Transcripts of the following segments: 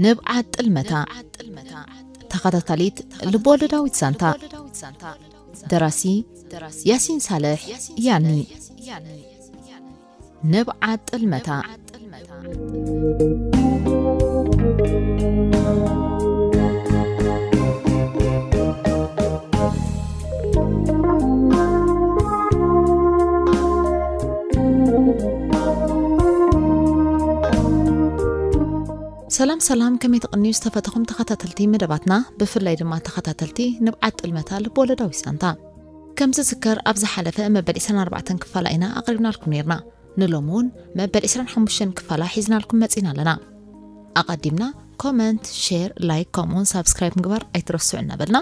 ንብዓት ጥልመታ፣ ተኸታታሊት ልብወለዳዊት ዛንታ። ደራሲ ያሲን ሳልሕ፣ ያኒ። ንብዓት ጥልመታ። ሰላም ሰላም፣ ከመይ ትቕንዩ ዝተፈተኹም ተኸታተልቲ መደባትና፣ ብፍላይ ድማ ተኸታተልቲ ንብዓት ጥልመታ ልብወለዳዊ ዛንታ። ከም ዝዝከር ኣብ ዝሓለፈ መበል ዕስራን ኣርባዕተን ክፋላ ኢና ኣቕሪብናልኩም ነይርና። ንሎሚ እውን መበል ዕስራን ሓሙሽተን ክፋላ ሒዝናልኩም መጺና ኣለና። ኣቐዲምና ኮመንት፣ ሼር፣ ላይክ ከምኡውን ሳብስክራይብ ምግባር ኣይትረስዑ እናበልና፣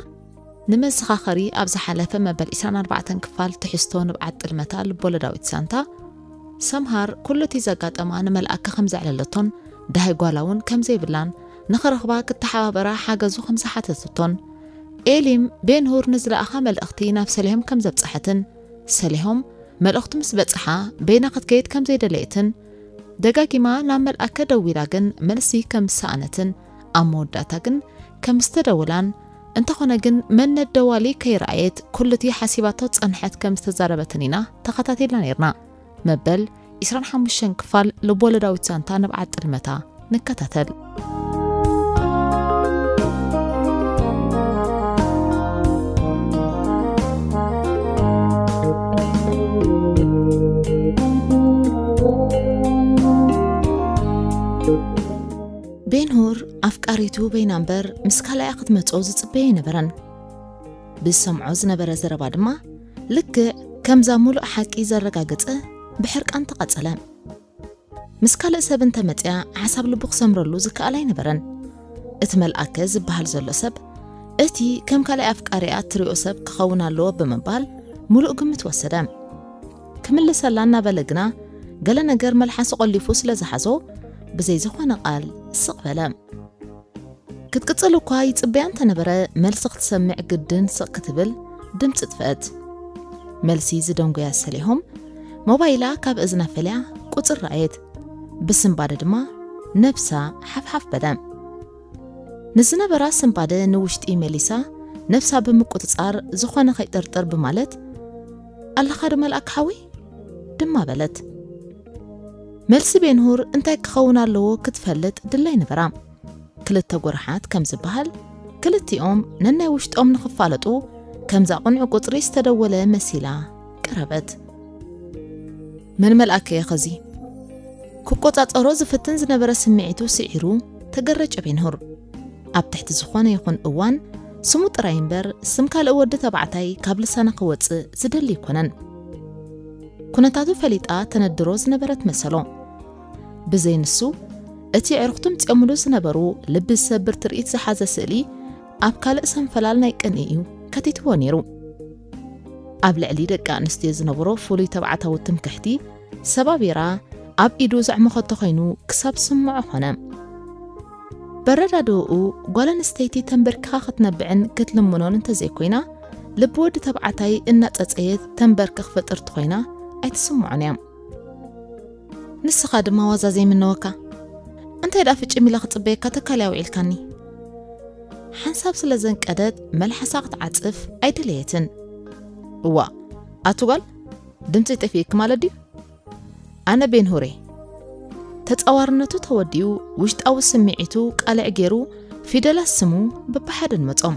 ንመዘኻኸሪ ኣብ ዝሓለፈ መበል ዕስራን ኣርባዕተን ክፋል ትሕዝቶ ንብዓት ጥልመታ ልቦለዳዊት ዛንታ፣ ሰምሃር ኩሉ እቲ ዘጋጠማ ንመልኣከ ከም ዘዕለለቶን ደሃይ ጓላ እውን ከም ዘይብላን ንኽረኽባ ክተሓባበራ ሓገዙ ከም ዝሓተተቶን፣ ኤሊም ቤንሁር ንዝለኣኻ መልእኽቲ ናብ ሰሊሆም ከም ዘብጽሐትን፣ ሰሊሆም መልእኽቱ ምስ በጽሓ በይና ክትከይድ ከም ዘይደለየትን፣ ደጋጊማ ናብ መልኣከ ደዊላ ግን መልሲ ከም ዝሰኣነትን፣ ኣብ መወዳእታ ግን ከም ዝተደውላን፣ እንተኾነ ግን መነት ደዋሊ ከይረኣየት ኩሉ እቲ ሓሲባቶ ጸንሐት ከም ዝተዛረበትን ኢና ተኸታቲልና ነይርና። መበል ዕስራን ሓሙሽተን ክፋል ልቦለዳዊት ዛንታ ንብዓት ጥልመታ ንከታተል። ቤንሁር ኣፍቃሪቱ በይና እምበር ምስ ካልኣያ ክትመጾ ዝጽበዮ ኣይነበረን። ብዝሰምዖ ዝነበረ ዘረባ ድማ ልክዕ ከምዛ ሙሉእ ሓቂ ዘረጋገጸ ብሕርቃን ተቐጸለ። ምስ ካልእ ሰብ እንተመጽያ ሓሳብ ልቡ ክሰምረሉ ዝከኣል ኣይነበረን። እቲ መልኣከ ዝበሃል ዘሎ ሰብ እቲ ከም ካልኣይ ኣፍቃሪኣ እትሪኦ ሰብ ክኸውን ኣለዎ ብምባል ሙሉእ ግምት ወሰደ። ክምልሰላ እናበለ ግና ገለ ነገር መልሓሱ ቆሊፉ ስለ ዝሓዞ ብዘይ ዝኾነ ቃል ስቕ በለ። ክትቅጽል እኳ ይጽበያ እንተነበረ፣ መልሲ ክትሰምዕ ግድን ስቕ ክትብል ድምጺ ጥፍአት። መልሲ ዝደንጎያ ሰሊሆም ሞባይላ ካብ እዝና ፈልያ ቁጽር ረኣየት። ብስንባደ ድማ ነብሳ ሓፍሓፍ በለ። ንዝነበራ ስንባደ ንውሽጢ መሊሳ ነብሳ ብምቁጽጻር ዝኾነ ከይጥርጥር ብማለት፣ "ኣለኻ ዶ መልኣክ ሓወይ?" ድማ በለት። መልሲ ቤንሁር እንታይ ክኸውን ኣለዎ ክትፈልጥ ድላይ ነበራ። ክልተ ጎርሓት ከም ዝበሃል፣ ክልቲኦም ነናይ ውሽጦም ንኽፋለጡ ከምዛ ቁኑዕ ቁጽሪ ዝተደወለ መሲላ ቀረበት። "መን መልኣከ እየ ኸዚ?" ክቆጻጸሮ ዝፍትን ዝነበረ ስምዒቱ ስዒሩ ተገረጨ ቤንሁር። ኣብ ትሕቲ ዝኾነ ይኹን እዋን ስሙ ጥራይ እምበር ስም ካልእ ወዲ ተባዕታይ ካብ ልሳና ክወጽእ ዝደሊ ኣይኮነን። ኩነታቱ ፈሊጣ ተነድሮ ዝነበረት መሰሎ። ብዘይ ንሱ፣ እቲ ኣዕሩኽቱ ምጽኦምሉ ዝነበሩ ልቢ ዝሰብር ትርኢት ዝሓዘ ስእሊ ኣብ ካልእ ሰንፈላል ናይ ቅንኢ እዩ ከቲትዎ ነይሩ። ኣብ ልዕሊ ደቂ ኣንስትዮ ዝነበሮ ፍሉይ ተባዕታዊ ትምክሕቲ ሰባቢራ ኣብ ኢዱ ዘዕመኸቶ ኮይኑ ክሳብ ስምዖ ኾነ። በረዳድኡ ጓል ኣንስተይቲ ተንበርኪኻ ክትነብዕን ክትልምኖን እንተዘይኮይና፣ ልቢ ወዲ ተባዕታይ እናጸጸየት ተንበርክኽ ፍጥርቲ ኮይና ኣይትስምዖን እያ። ንስኻ ድማ ዋዛ ዘይምነወካ። እንታይ ደኣ ፍጭም ኢለ ክጽበየካ ተካልያ ውዒልካኒ? ሓንሳብ ስለ ዘንቀደት መልሓሳ ክትዓጽፍ ኣይደለየትን። እዋ፣ ኣቱ ጓል፣ ድምጺ ጠፊእኪ ማለት ድዩ? ኣነ ቤንሁር እየ። ተጻዋርነቱ ተወዲኡ፣ ውሽጣዊ ስምዒቱ ቃልዕ ገይሩ፣ ፊደላት ስሙ በብሓደ ንመጾም።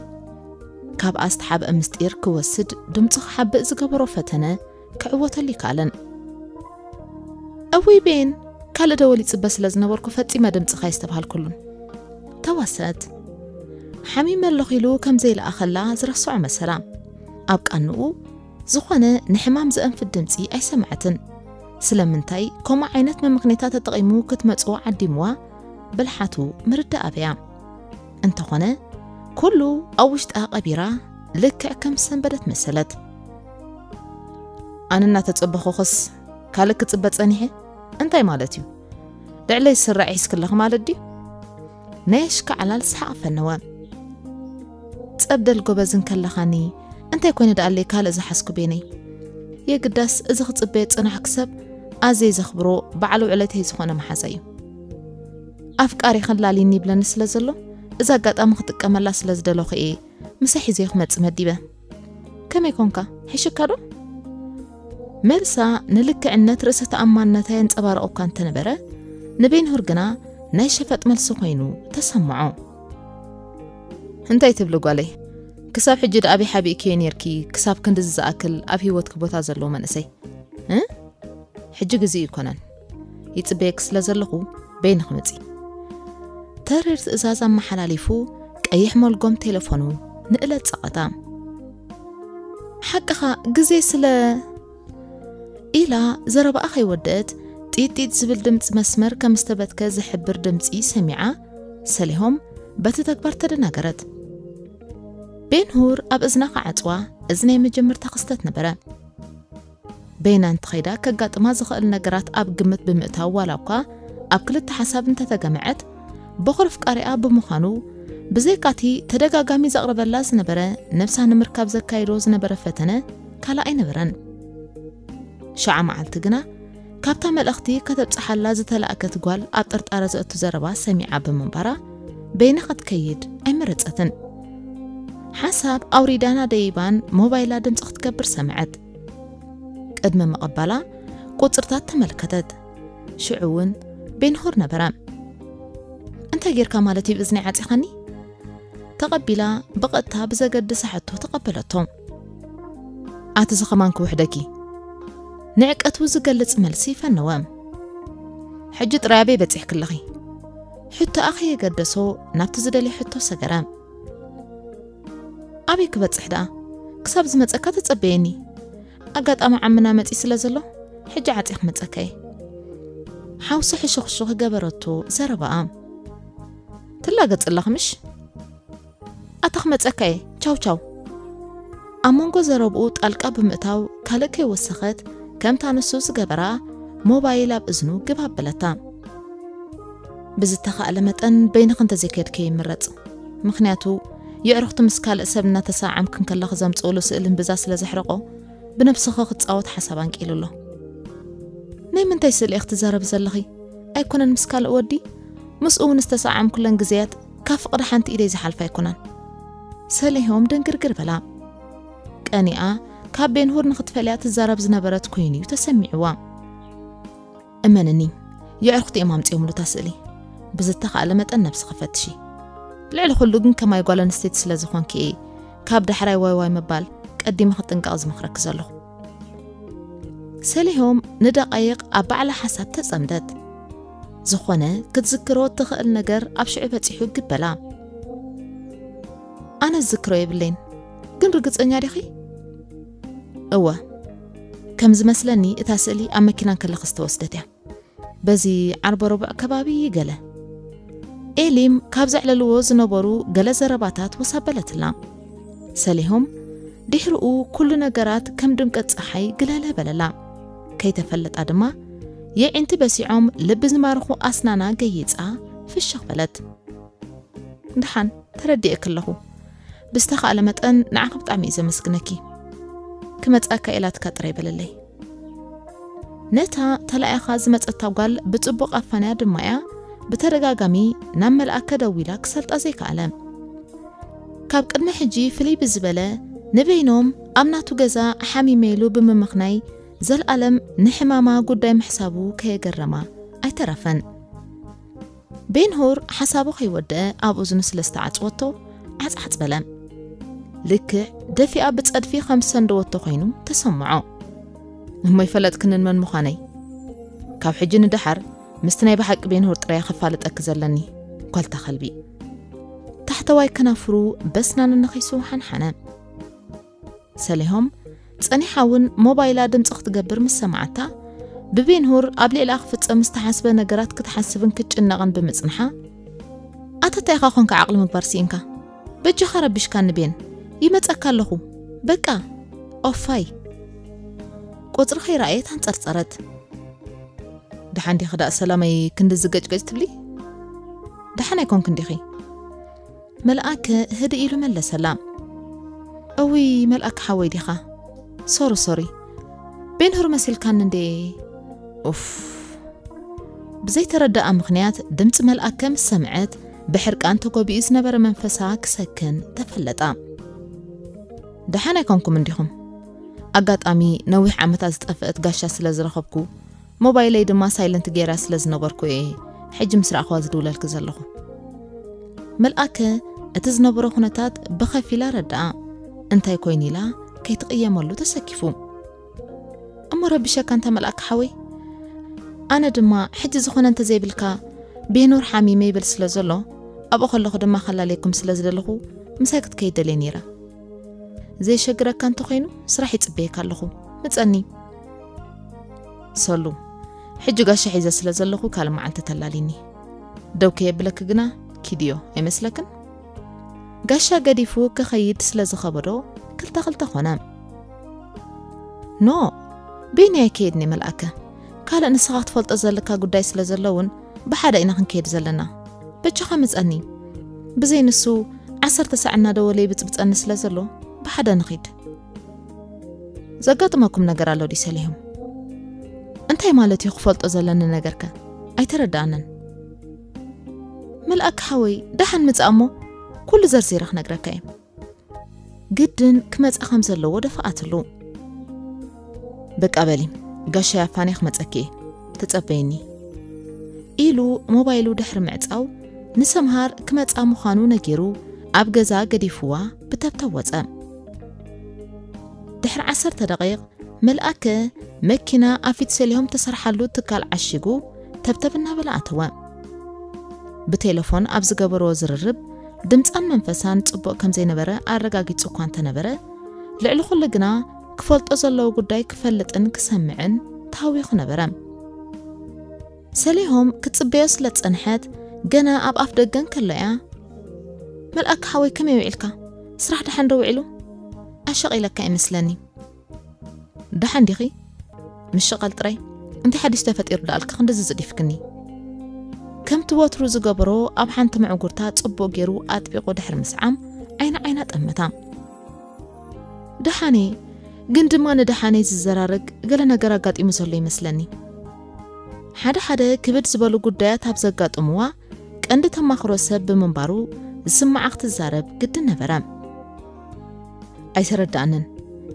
ካብኣ ዝተሓብአ ምስጢር ክወስድ ድምጹ ክሓብእ ዝገበሮ ፈተነ ክዕወተሉ ይከኣለን። እውይ ቤን፣ ካልእ ደወል ይጽበ ስለ ዝነበርኩ ፈጺመ ድምጽኻ ኣይስተብሃልኩሉን። ተዋሰት። ሓሚመ ኣለኹ ኢሉ ከም ዘይለኣኸላ ዝረስዖ መሰላ። ኣብ ቃንኡ ዝኾነ ንሕማም ዘእንፍት ድምጺ ኣይሰምዐትን። ስለምንታይ ከምኡ ዓይነት መመኽነይታ ተጠቒሙ ክትመጽኦ ዓዲምዋ ብልሓቱ ምርዳእ ኣበያ። እንተኾነ፣ ኩሉ ኣብ ውሽጣ ቀቢራ ልክዕ ከም ዝሰንበደት መሰለት። ኣነ እናተጸበኹኽስ ካልእ ክጽበ ጸኒሐ? እንታይ ማለት እዩ? ልዕለይ ዝስራዕ ሒዝክለኺ ማለት ድዩ? ናይ ኣሽካዕላል ሰሓቕ ፈነወ። ጸብደል ጎበዝ እንከለኻኒ፣ እንታይ ኮይነ ደኣለይ ካልእ ዝሓዝኩ ቤነይ? የግዳስ እዚ ክጽበዮ ጽናሕኪ ሰብ ኣዝየ ዘኽብሮ፣ በዓል ውዕለተይ ዝኾነ መሓዛ እዩ። ኣፍቃሪ ከላልየኒ ይብለኒ ስለ ዘሎ፣ እዚ ኣጋጣሚ ክጥቀመላ ስለ ዝደለኹ እየ ምሳይ ሒዘዮ ክመጽእ መዲበ። ከመይ ኮንካ? ሕሽካ ዶ? መልሳ ንልክዕነት ርእሰ ተኣማንነታ የንጸባርቕ እኳ እንተነበረ፣ ንቤንሁር ግና ናይ ሸፈጥ መልሲ ኮይኑ ተሰምዖ። እንታይ ትብሊ ጓለይ? ክሳብ ሕጂ ደኣ ኣበይ ሓቢእክዮ ኔርኪ? ክሳብ ክንድዚ ዝኣክል ኣብ ህይወትኪ ቦታ ዘለዎ መንእሰይ? እ? ሕጂ ግዜኡ ኣይኮነን። ይጽበየኪ ስለ ዘለኹ በይንኺ ምጺ። ተሪር ትእዛዝ ኣመሓላሊፉ ቀይሕ መልጎም ቴሌፎኑ ንእለት ጸቐጣ። ሓቅኻ ግዜ ስለ ኢላ ዘረባኣ ከይወደአት ጢጢጥ ዝብል ድምፂ መስመር ከም ዝተበትከ ዝሕብር ድምፂ ሰሚዓ ሰሊሆም በቲ ተግባር ተደናገረት። ቤንሁር ኣብ እዝና ክዓፅዋ እዚ ናይ መጀመርታ ክስተት ነበረ። በይና እንተኸይዳ ከጋጥማ ዝኽእል ነገራት ኣብ ግምት ብምእታው ዋላ እኳ ኣብ ክልተ ሓሳብ እንተተገምዐት በኹር ኣፍቃሪኣ ብምዃኑ ብዘይካቲ ተደጋጋሚ ዘቕርበላ ዝነበረ ነብሳ ንምርካብ ዘካይዶ ዝነበረ ፈተነ ካልእ ኣይነበረን። ሸዓ መዓልቲ ግና ካብታ መልእኽቲ ከተብጽሓላ ዝተላእከት ጓል ኣብ ጥርጣረ ዘእቱ ዘረባ ሰሚዓ ብምንባራ በይና ክትከይድ ኣይመረጸትን። ሓንሳብ ኣውሪዳና ደይባን ሞባይላ ድምፂ ክትገብር ሰምዐት። ቅድሚ ምቕባላ ቁፅርታት ተመልከተት። ሽዑ እውን ቤንሁር ነበረ። እንታይ ጌርካ ማለት እዩ ብእዝኒ ዓፂኻኒ? ተቐቢላ ብቐጥታ ብዘገድሳ ሕቶ ተቐበለቶ። ኣቲ ዝኸማን ክውሕደኪ ንዕቀቱ ዝገልጽ መልሲ ፈነወ። ሕጂ ጥራይ ኣበይ በጺሕኪ ኣለኺ? ሕቶኣ ከየገደሶ ናብቲ ዝደልዮ ሕቶ ሰገረ። ኣበይ ክበጽሕ ደኣ? ክሳብ ዝመጸካ ተጸበየኒ። ኣጋጣሚ ዓምና መጺ ስለ ዘሎ ሕጂ ዓጺ ክመጸካ እየ። ሓውሲ ሕሹኽሹኽ ገበረቶ ዘረባኣ። ትላገጽ ኣለኺ ምሽ? ኣታ ክመጸካ እየ። ቻው ቻው። ኣብ መንጎ ዘረብኡ ጣልቃ ብምእታው ካልእ ከይወሰኸት ከምታ ንሱ ዝገበራ ሞባይል ኣብ እዝኑ ግብ ኣበለታ። ብዝተኻእለ መጠን በይንኺ እንተዘይከድክዮ ይምረጽ። ምኽንያቱ የዕሩኽቲ ምስ ካልእ ሰብ እናተሰዓዓምኪ እንከለኺ ዘምጽኡሉ ስእሊ እምብዛ ስለ ዘሕርቖ ብነብስኺ ክትጻወት ሓሳብ ኣንቂሉ ኣሎ። ናይ ምንታይ ስእሊ ኢኺ ትዛረቢ ዘለኺ? ኣይኮነን ምስ ካልእ ወዲ? ምስኡ እውን ዝተሰዓዓምኩለን ግዜያት ካብ ፍቕሪ ሓንቲ ኢደይ ዝሓልፋ ኣይኮናን። ሰሊሆም ድንግርግር በላ። ቀኒኣ ካብ ቤንሁር ንኽትፈልያ ትዛረብ ዝነበረት ኮይኑ እዩ ተሰሚዕዋ። እመንኒ፣ የዕርኽቲ እዮም ኣምጺኦምሉ እታ ስእሊ። ብዝተኻእለ መጠን ነብስኺ ፈትሺ። ልዕሊ ኩሉ ግን ከማይ ጓል ኣንስተይቲ ስለ ዝኾንኪ እየ ካብ ዳሕራይ ዋይ ዋይ ምባል ቀዲመ ክጥንቀቕ ዝመኽረኪ ዘለኹ። ሰሊሆም ንደቓይቕ ኣብ ባዕላ ሓሳብ ተጸምደት። ዝኾነ ክትዝክሮ እትኽእል ነገር ኣብ ሽዑ በጺሑ ግበላ። ኣነ ዝዝክሮ የብለይን፣ ግን ርግጸኛ ዲኺ? እወ፣ ከም ዝመስለኒ እታ ስእሊ ኣብ መኪና እንከለኺ ዝተወስደት እያ። በዚ ዓርበ ረቡዕ ከባቢ ገለ። ኤሊም ካብ ዘዕለልዎ ዝነበሩ ገለ ዘረባታት ወስ ኣበለትላ። ሰሊሆም ድሕርኡ ኩሉ ነገራት ከም ድምቀት ጸሓይ ግለለ በለላ። ከይተፈለጣ ድማ የዒንቲ በሲዖም ልቢ ዝማርኹ ኣስናና ገይጻ ፍሽኽ በለት። ደሓን ተረዲኤኪ ኣለኹ። ብዝተኻእለ መጠን ንዓኺ ብጣዕሚ እየ ዘመስግነኪ። ክመጻካ ኢላትካ ጥራይ በለለይ። ነታ ተላኢኻ ዝመጸታ ጓል ብጽቡቕ ኣፋንያ ድማ እያ ብተደጋጋሚ ናብ መልኣከ ደዊላ ክሰልጣ ዘይከኣለ። ካብ ቅድሚ ሕጂ ፍልይ ብዝበለ ንበይኖም ኣብ ናቱ ገዛ ሓሚመ ኢሉ ብምምኽናይ ዘልኣለም ንሕማማ ጉዳይ ምሕሳቡ ከየገረማ ኣይተረፈን። ቤንሁር ሓሳቡ ከይወደአ ኣብ እዝኑ ስለ ዝተዓጽወቶ ዓጽዓጽ በለ። ልክዕ ደፊኣ ብጸድፊ ከም ዝሰንደወቶ ኮይኑ ተሰምዖ። እሞ ይፈለጥክንን መን ምዃነይ? ካብ ሕጂ ንደሓር ምስቲ ናይ ብሓቂ ቤንሁር ጥራይ ከፋልጠኪ ዘለኒ። ጓልታ ከልቢ። ታሕተዋይ ከናፍሩ በስናን ነኺሱ ሓንሓነ። ሰሊሆም ጸኒሓ እውን ሞባይላ ድምጺ ክትገብር ምስ ሰማዓታ፣ ብቤንሁር ኣብ ልዕሊኣ ክፍጸም ዝተሓስበ ነገራት ክትሓስብን ክትጭነቕን ብምጽንሓ፣ ኣታ እንታይ ኢኻ ኾንካ ዓቕሊ ምግባር ስኢንካ? በጃኻ ረቢሽካኒ ቤን፣ ይመጸካ ኣለኹ። በቃ ኦፋይ። ቁጽሪ ከይረኣየት ኣንጸርጸረት። ደሓን ዲኺ ደኣ ሰላመይ ክንድዚ ገጭገጭ ትብሊ? ደሓን ኣይኮንክን ዲኺ? መልኣከ ህድእ ኢሉ መለሰላ። እውይ መልኣከ ሓወይ ዲኻ? ሶሪ ሶሪ። ቤንሁር መሲልካኒ እንዴ? ኡፍ። ብዘይተረዳኣ ምኽንያት ድምፂ መልኣከ ምስ ሰምዐት፣ ብሕርቃን ተጎቢኡ ዝነበረ መንፈሳ ክሰክን ተፈለጣ። ደሓን ኣይኮንኩም እንዲኹም? ኣጋጣሚ ነዊሕ ዓመታት ዝጠፍአት ጋሻ ስለ ዝረኸብኩ፣ ሞባይለይ ድማ ሳይለንት ገይራ ስለ ዝነበርኩ እየ ሕጂ ምስ ረኣኽዋ ዝድውለልኪ ዘለኹ። መልኣከ እቲ ዝነበሮ ኩነታት ብኸፊል ኣረድኣ። እንታይ ኮይኑ ኢላ ከይትቕየመሉ ተሰኪፉ። እሞ ረቢሸካ እንተ መልኣከ ሓወይ? ኣነ ድማ ሕጂ ዝኾነ እንተዘይብልካ ቤኖር ሓሚመ ይብል ስለ ዘሎ፣ ኣብኡ ከለኹ ድማ ከላለየኩም ስለ ዝደለኹ ምሳይ ክትከይድ ደልየ ነይረ። ዘይሸግረካ እንተኾይኑ ስራሕ ይጽበየካ ኣለኹ። ምጸኒ። ሰሉ፣ ሕጂ ጋሻ ሒዘ ስለ ዘለኹ ካልእ መዓልቲ ተላሊኒ። ደው ከየብለኪ ግና ኪድዮ ኣይመስለክን? ጋሻ ገዲፉ ክኸይድ ስለ ዝኸበዶ ክልተ ክልተ ኾነ። ኖ፣ በይነይ ኣይከይድን እየ መልኣከ። ካልእ ንስኻ ክትፈልጦ ዘለካ ጉዳይ ስለ ዘሎ እውን ብሓደ ኢና ክንከይድ ዘለና። በጃኻ ምጸኒ። ብዘይ ንሱ ዓሰርተ ሳዕ እናደወለ ይብጽብጸኒ ስለ ዘሎ ብሓደ ንኺድ። ዘጋጥመኩም ነገር ኣሎ ድዩ ሰሊሆም? እንታይ ማለት እዩ ክፈልጦ ዘለኒ ነገርከ? ኣይተረዳኣንን። መልኣክ ሓወይ፣ ደሓን ምጻእ እሞ ኩሉ ዘርዚረ ክነግረካ እየ። ግድን ክመጻ ከም ዘለዎ ደፋኣትሉ። በቃ በሊ፣ ጋሻ ያፋኔ ክመጸኪ እየ፣ ተጸበይኒ፣ ኢሉ ሞባይሉ ድሕሪ ምዕጻው፣ ንሰምሃር ክመጻ ምዃኑ ነጊሩ ኣብ ገዛ ገዲፍዋ ብተብተብ ወጸ። ድሕሪ ዓሰርተ ደቂቕ፣ መልኣከ መኪና ኣብ ፊት ሰሊሆም ተሰርሓሉ ትካል ዓሺጉ ተብተብ እናበለ ኣተወ። ብቴሌፎን ኣብ ዝገበርዎ ዝርርብ፣ ድምጻን መንፈሳን ጽቡቕ ከም ዘይነበረ ኣረጋጊጹ እኳ እንተነበረ፣ ልዕሊ ኩሉ ግና ክፈልጦ ዘለዎ ጉዳይ ክፈልጥን ክሰምዕን ተሃዊኹ ነበረ። ሰሊሆም ክትጽበዮ ስለ ዝጸንሐት፣ ገና ኣብ ኣፍ ደገ እንከሎ እያ፣ "መልኣከ ሓወይ፣ ከመይ ውዒልካ? ስራሕ ደሓን ዶ ውዒሉ? ኣሸቒለካ ይመስለኒ። ደሓን ዲኺ? ምሽቓል ጥራይ? እንታይ ሓድሽ ተፈጢሩ ደኣልካ ክንድዚ ዝዲፍክኒ?" ከምቲ ወትሩ ዝገብሮ ኣብ ሓንቲ ምዕጉርታ ጽቡቕ ገይሩ ኣጥቢቑ ድሕሪ ምስዓም፣ ዓይኒ ዓይና ጠመታ። "ደሓነይ፣ ግን ድማ ንደሓነይ ዝዘራረግ ገለ ነገር ኣጋጢሙ ዘሎ ይመስለኒ። ሓደ ሓደ ክብድ ዝበሉ ጉዳያት ኣብ ዘጋጥምዋ ቀንዲ ተማኽሮ ሰብ ብምንባሩ ዝስምዓ ክትዛረብ ግድን ነበረ። ኣይተረዳኣንን።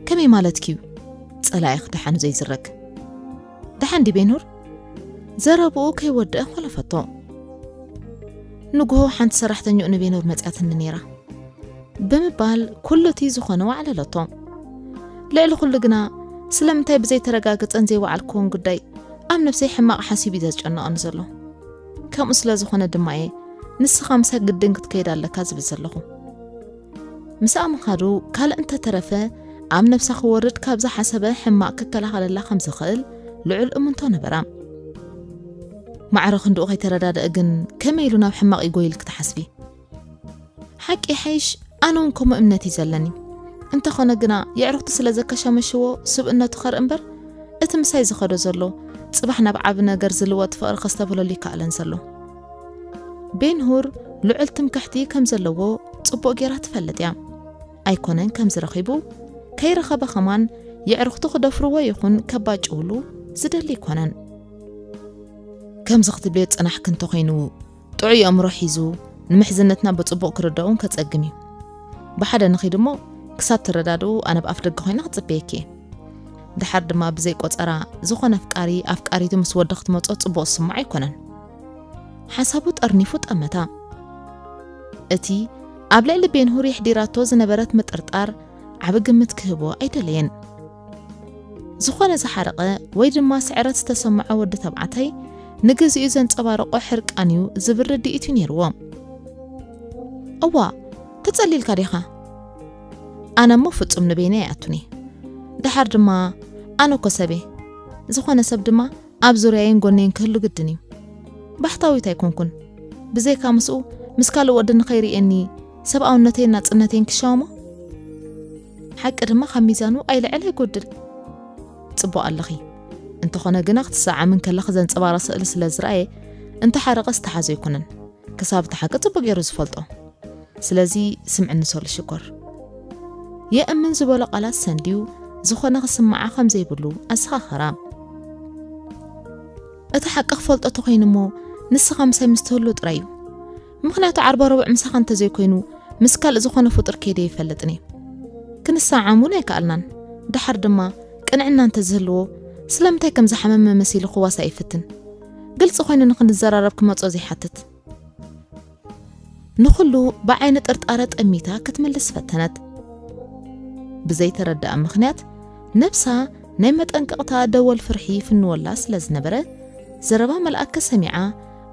ከመይ ማለትኪ እዩ? ጸላኢኽ ደሓኑ ዘይዝረግ። ደሓን ድዩ ቤንሁር?" ዘረብኡ ከይወደአ ኾለፈቶ። ንግሆ ሓንቲ ሰራሕተኛኡ ንቤንሁር መጽያትኒ ነይራ። ብምባል ኩሉ እቲ ዝኾነ ዋዕለለቶ። ልዕሊ ኩሉ ግና ስለምንታይ ብዘይተረጋገጸን ዘይወዓልክዎን ጉዳይ ኣብ ነብሰይ ሕማቕ ሓሲብ እዩ ዘጨንቐኒ ዘሎ። ከምኡ ስለ ዝኾነ ድማ እየ ንስኻ ምሳይ ግድን ክትከይድ ኣለካ ዝብል ዘለኹ። ምስኣ ምኻዱ ካልእ እንተተረፈ ኣብ ነብሳ ክወርድ ካብ ዝሓሰበ ሕማቕ ክከላኸለላ ከም ዝኽእል ልዑል እምንቶ ነበራ። ማዕረ ክንድኡ ከይተረዳደአ ግን ከመይ ኢሉ ናብ ሕማቕ ይጎይል ክትሓስቢ? ሓቂ ይሓይሽ፣ ኣነ እውን ከምኡ እምነት እዩ ዘለኒ። እንተኾነ ግና የዕሩኽቱ ስለ ዘከሻመሽዎ ስብእነቱ ኸርኢ እምበር፣ እቲ ምሳይ ዝኸዶ ዘሎ ጽባሕ ናብ ዓቢ ነገር ዝልወጥ ፍቕሪ ከስተብህለሉ ይከኣለን ዘሎ። ቤንሁር ልዑል ትምክሕቲ ከም ዘለዎ ጽቡቕ ጌራ ትፈልጥ እያ። ኣይኮነን ከምዚ ረኺቡ፣ ከይረኸበ ኸማን የዕሩኽቱ ክደፍርዎ ይኹን ከባጭውሉ ዝደሊ ኣይኮነን። ከምዚ ክትብልዮ ዝጸናሕኪ እንተኾይኑ፣ ጥዑይ ኣእምሮ ሒዙ ንምሕዝነትና ብጽቡቕ ክርዳኡን ከጸግም እዩ። ብሓደ ንኺድ እሞ፣ ክሳብ ትረዳድኡ ኣነ ብኣፍ ደገ ኮይነ ክጽበየኪ እየ። ደሓር ድማ ብዘይ ቆጸራ ዝኾነ ኣፍቃሪ ኣፍቃሪቱ ምስ ወዲ ክትመጾ ጽቡቕ ዝስምዖ ኣይኮነን። ሓሳቡ ጠርኒፉ ጠመታ። እቲ ኣብ ልዕሊ ቤንሁር የሕዲራቶ ዝነበረት ምጥርጣር ዓቢ ግምት ክህቦ ኣይደለየን። ዝኾነ ዝሓረቐ ወይ ድማ ስዕረት ዝተሰምዖ ወዲ ተባዕታይ ንግዚኡ ዘንጸባረቖ ሕርቃን እዩ ዝብል ርድኢት እዩ ነይርዎ። "እዋ፣ ተጸሊልካ ዲኻ?" ኣነ እሞ ፍጹም ንበይነይ ኣይኣቱን እየ። ደሓር ድማ ኣነ እኮ ሰብ እየ። ዝኾነ ሰብ ድማ ኣብ ዙርያየን ጎነይን ክህሉ ግድን እዩ። ባሕታዊት ኣይኮንኩን። ብዘይካ ምስኡ ምስ ካልእ ወዲ ንኸይርእየኒ ሰብኣውነተይን ናጽነተይን ክሻወሞ? ሓቂ ድማ ካብ ሚዛኑ ኣይልዕል ኣይጎድል። ጽቡቕ ኣለኺ። እንተኾነ ግና ክትሰዓሚ እንከለኺ ዘንጸባርቕ ስእሊ ስለ ዝረኣየ፣ እንተሓረቐ ዝተሓዞ ኣይኮነን። ክሳብ እቲ ሓቂ ጽቡቕ ገይሩ ዝፈልጦ። ስለዚ ስምዕኒ ሰሉ ሽኮር። የእምን ዝበሎ ቃላት ሰንድዩ ዝኾነ ክስምዓ ከም ዘይብሉ ኣዘኻኸራ። እቲ ሓቂ ክፈልጦ ተኾይኑ እሞ፣ ንስኻ ምሳይ ምስ ትህሉ ጥራይ እዩ። ምኽንያቱ ዓርቢ ረቡዕ ምሳኻ እንተዘይኮይኑ፣ ምስ ካልእ ዝኾነ ፍጡር ከይደ ይፈልጥን እየ። ክንሰዓዓም እውን ኣይከኣልናን። ደሓር ድማ ቅንዕና እንተዝህልዎ፣ ስለምንታይ ከም ዝሓመመ መሲሉ ክዋሳእ ይፍትን? ግልጺ ኮይኑ ንኽንዘራረብ ክመጾ ዘይሓትት። ንኹሉ ብዓይኒ ጥርጣረ ጠሚታ ክትምልስ ፈተነት። ብዘይተረድኣ ምኽንያት፣ ነብሳ ናይ መጠንቀቕታ ደወል ፍርሒ ይፍንወላ ስለ ዝነበረ፣ ዘረባ መልኣከ ሰሚዓ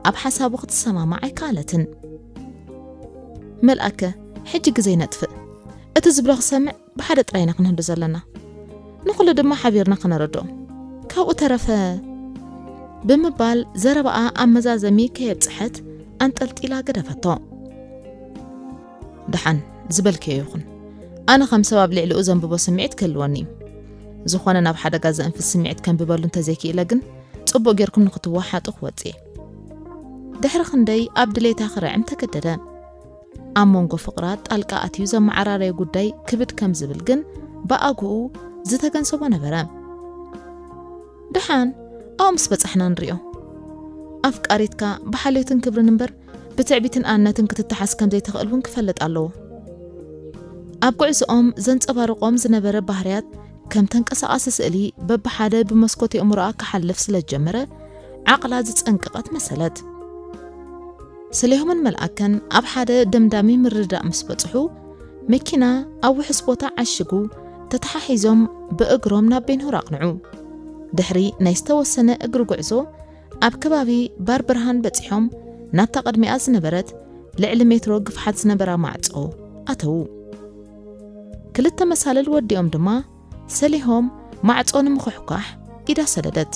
ኣብ ሓሳቡ ክትሰማማዕ ኣይከኣለትን። "መልኣከ፣ ሕጂ ግዜ ነጥፍእ። እቲ ዝብሎ ክሰምዕ ብሓደ ጥራይ ኢና ክንህሉ ዘለና። ንኹሉ ድማ ሓቢርና ከነረድኦም። ካብኡ ተረፈ" ብምባል ዘረባኣ ኣብ መዛዘሚ ከየብጽሐት ኣንጠልጢላ ገደፈቶ። "ደሓን፣ ዝበልክዮ ይኹን። ኣነ ከም ሰብ ኣብ ልዕሊኡ ዘንብቦ ስምዒት ክህልወኒ እዩ። ዝኾነ ናብ ሓደጋ ዘእንፍት ስምዒት ከንብበሉ እንተዘይክኢለ ግን፣ ጽቡቕ ጌርኩም ንኽትወሓጡ ክወጽእ እየ።" ድሕሪ ክንደይ ኣብ ድሌታ ክርዕም ተገደደ። ኣብ መንጎ ፍቕራት ጣልቃ ኣትዩ ዘመዓራረየ ጉዳይ ክብድ ከም ዝብል ግን ብኣግኡ ዝተገንዘቦ ነበረ። "ደሓን፣ ኣብኡ ምስ በጻሕና ንሪኦ። ኣፍቃሪትካ ብሓልዮትን ክብርን እምበር ብትዕቢትን ኣነትን ክትተሓዝ ከም ዘይትኽእል እውን ክፈልጥ ኣለዎ።" ኣብ ጉዕዞኦም ዘንጸባርቖም ዝነበረ ባህርያት ከም ተንቀሳቓሲ ስእሊ በብሓደ ብመስኮት የእምሮኣ ክሓልፍ ስለ ዝጀመረ፣ ዓቕላ ዝጸንቀቐት መሰለት። ሰሊሆምን መልኣከን ኣብ ሓደ ደምዳሚ ምርድዳእ ምስ በጽሑ፣ መኪና ኣብ ውሑስ ቦታ ዓሽጉ ተተሓሒዞም ብእግሮም ናብ ቤንሁር ኣቕንዑ። ድሕሪ ናይ ዝተወሰነ እግሪ ጉዕዞ፣ ኣብ ከባቢ ባር ብርሃን በጺሖም፣ ናብታ ቅድሚኣ ዝነበረት ልዕሊ ሜትሮ ግፍሓት ዝነበራ ማዕጾ ኣተዉ። ክልተ መሳልል ወዲኦም ድማ ሰሊሆም ማዕጾ ንምኹሕኳሕ ኢዳ ሰደደት።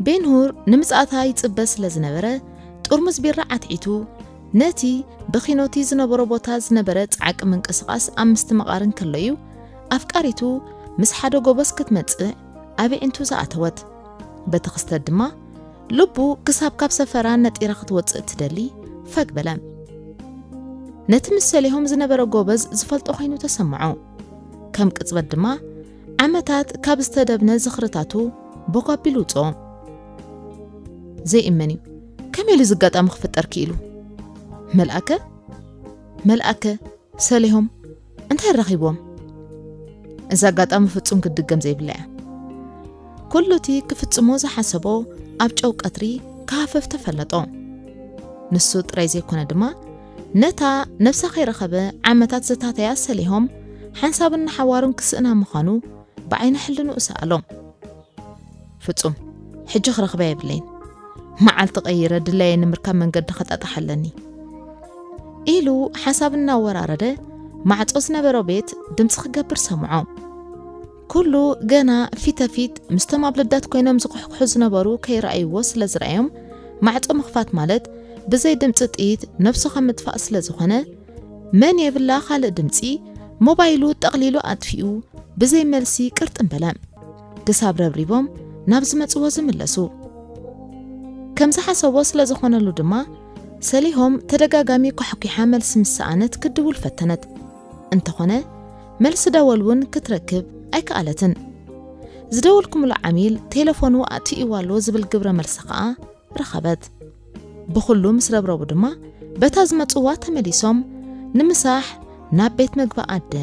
ቤንሁር ንምጽኣታ ይጽበ ስለ ዝነበረ፣ ጥርሙዝ ቢራ ዓትዒቱ፣ ነቲ ብኺኖቲ ዝነበሮ ቦታ ዝነበረ ጻዕቂ ምንቅስቓስ ኣብ ምስትምቓር እንከሎ እዩ፣ ኣፍቃሪቱ ምስ ሓደ ጎበዝ ክትመጽእ ኣብ ኣዒንቱ ዝኣተወት። በቲ ክስተት ድማ፣ ልቡ ክሳብ ካብ ሰፈራ ነጢራ ክትወጽእ ትደሊ ፈግ በለ። ነቲ ምስ ሰሊሆም ዝነበረ ጎበዝ ዝፈልጦ ኮይኑ ተሰምዖ። ከም ቅጽበት ድማ፣ ዓመታት ካብ ዝተደብነ ዝኽርታቱ ቦግ ኣቢሉ ውጽኦ። ዘይእመን እዩ። ከመይ ኢሉ እዚ ኣጋጣሚ ክፍጠር ክኢሉ? መልኣከ? መልኣከ? ሰሊሆም እንታይ ረኺብዎም? እዚ ኣጋጣሚ ፍጹም ክትድገም ዘይብላ እያ። ኩሉ እቲ ክፍጽሞ ዝሓሰቦ ኣብ ጨው ቀትሪ ክሃፍፍ ተፈለጦ። ንሱ ጥራይ ዘይኮነ ድማ፣ ነታ ነብሳ ከይረኸበ ዓመታት ዝታተያ ሰሊሆም ሓንሳብን ንሓዋሩን ክስእና ምዃኑ ብዓይኒ ሕልንኡ ሰኣሎ። ፍጹም፣ ሕጂ ክረኽባ የብለይን። መዓልቲ ቀይረ ድላየ ንምርካብ መንገዲ ከጣጥሕ ኣለኒ። ኢሉ ሓሳብ እናወራረደ ማዕጾ ዝነበሮ ቤት ድምጺ ክገብር ሰምዖ። ኩሉ ገና ፊተፊት ምስቶም ኣብ ልዳት ኮይኖም ዝኩሕኩሑ ዝነበሩ ከይረኣይዎ ስለ ዝረኣዮም፣ ማዕጾ ምኽፋት ማለት ብዘይ ድምጺ ጥይት ነብሱ ከም ምጥፋእ ስለ ዝኾነ፣ መን የብላ ካልእ ድምጺ ሞባይሉ ጠቕሊሉ ኣጥፊኡ ብዘይ መልሲ ቅርጥም በለ። ክሳብ ረብሪቦም ናብ ዝመጽዎ ዝምለሱ። ከም ዝሓሰቦ ስለ ዝኾነሉ ድማ፣ ሰሊሆም ተደጋጋሚ ኳሕኲሓ መልሲ ምስ ሰኣነት ክትድውል ፈተነት። እንተኾነ፣ መልሲ ደወል እውን ክትረክብ ኣይከኣለትን። ዝደወልኩምሉ ዓሚል ቴሌፎኑ ኣጥፊእዋ ኣሎ ዝብል ግብረ መልሲ ከኣ ረኸበት። ብኹሉ ምስ ረብረቡ ድማ፣ በታ ዝመጽዋ ተመሊሶም ንምሳሕ ናብ ቤት መግቢ ኣደ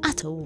ኣተዉ።